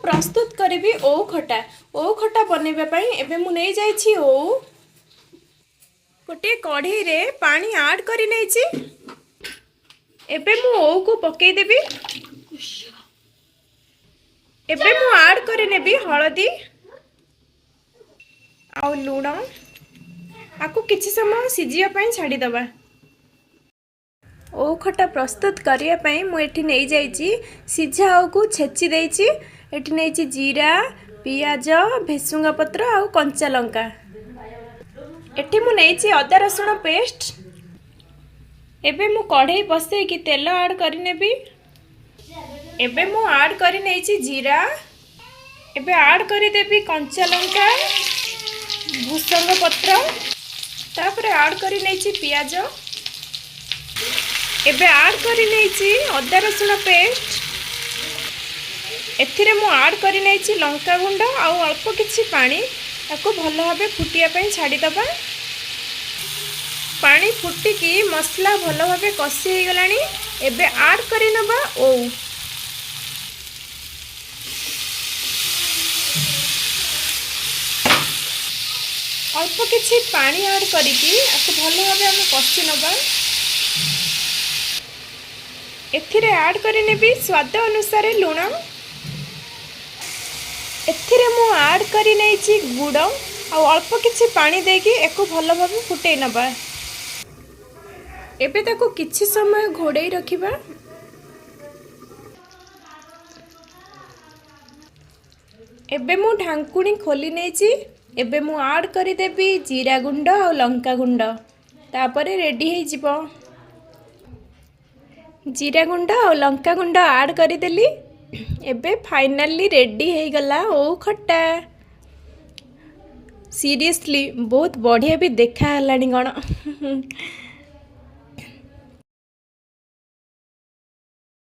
ପ୍ରସ୍ତୁତ କରିବି ଓଉ ଖଟା। ଓଉ ଖଟା ବନେଇବା ପାଇଁ ଏବେ ମୁଁ ନେଇଯାଇଛି ଓଉ। ଗୋଟିଏ କଢ଼େଇରେ ପାଣି ଆଡ଼୍ କରି ନେଇଛି। ଏବେ ମୁଁ ଓଉକୁ ପକେଇଦେବି। ଏବେ ମୁଁ ଆଡ଼୍ କରିନେବି ହଳଦୀ ଆଉ ଲୁଣ। ଆକୁ କିଛି ସମୟ ସିଝିବା ପାଇଁ ଛାଡ଼ିଦେବା। ଓଉ ଖଟା ପ୍ରସ୍ତୁତ କରିବା ପାଇଁ ମୁଁ ଏଠି ନେଇଯାଇଛି ସିଝା ଓଉକୁ ଛେଚି ଦେଇଛି। ଏଠି ନେଇଛି ଜିରା, ପିଆଜ, ଭେସୁଙ୍ଗା ପତ୍ର ଆଉ କଞ୍ଚା ଲଙ୍କା। ଏଠି ମୁଁ ନେଇଛି ଅଦା ରସୁଣ ପେଷ୍ଟ। ଏବେ ମୁଁ କଢ଼େଇ ବସେଇକି ତେଲ ଆଡ଼୍ କରିନେବି। ଏବେ ମୁଁ ଆଡ଼୍ କରି ନେଇଛି ଜିରା। ଏବେ ଆଡ଼୍ କରିଦେବି କଞ୍ଚା ଲଙ୍କା, ଭୃସଙ୍ଗ ପତ୍ର। ତାପରେ ଆଡ଼୍ କରି ନେଇଛି ପିଆଜ। ଏବେ ଆଡ଼୍ କରି ନେଇଛି ଅଦା ରସୁଣ ପେଷ୍ଟ। ଏଥିରେ ମୁଁ ଆଡ଼୍ କରି ନେଇଛି ଲଙ୍କା ଗୁଣ୍ଡ ଆଉ ଅଳ୍ପ କିଛି ପାଣି। ତାକୁ ଭଲ ଭାବେ ଫୁଟିବା ପାଇଁ ଛାଡ଼ିଦେବା। ପାଣି ଫୁଟିକି ମସଲା ଭଲ ଭାବେ କଷି ହେଇଗଲାଣି। ଏବେ ଆଡ଼୍ କରିନେବା ଓଉ। ଅଳ୍ପ କିଛି ପାଣି ଆଡ଼୍ କରିକି ଆକୁ ଭଲ ଭାବେ ଆମେ କଷି ନେବା। ଏଥିରେ ଆଡ଼୍ କରିନେବି ସ୍ୱାଦ ଅନୁସାରେ ଲୁଣ। ଏଥିରେ ମୁଁ ଆଡ଼୍ କରି ନେଇଛି ଗୁଡ଼ ଆଉ ଅଳ୍ପ କିଛି ପାଣି ଦେଇକି ୟାକୁ ଭଲ ଭାବେ ଫୁଟେଇ ନେବା। ଏବେ ତାକୁ କିଛି ସମୟ ଘୋଡ଼େଇ ରଖିବା। ଏବେ ମୁଁ ଢାଙ୍କୁଣୀ ଖୋଲି ନେଇଛି। ଏବେ ମୁଁ ଆଡ଼୍ କରିଦେବି ଜିରା ଗୁଣ୍ଡ ଆଉ ଲଙ୍କା ଗୁଣ୍ଡ। ତାପରେ ରେଡ଼ି ହେଇଯିବ। ଜିରା ଗୁଣ୍ଡ ଆଉ ଲଙ୍କା ଗୁଣ୍ଡ ଆଡ଼୍ କରିଦେଲି। ଏବେ ଫାଇନାଲି ରେଡ଼ି ହେଇଗଲା ଓଉ ଖଟା। ସିରିୟସଲି, ବହୁତ ବଢ଼ିଆ ବି ଦେଖା ହେଲାଣି କ'ଣ।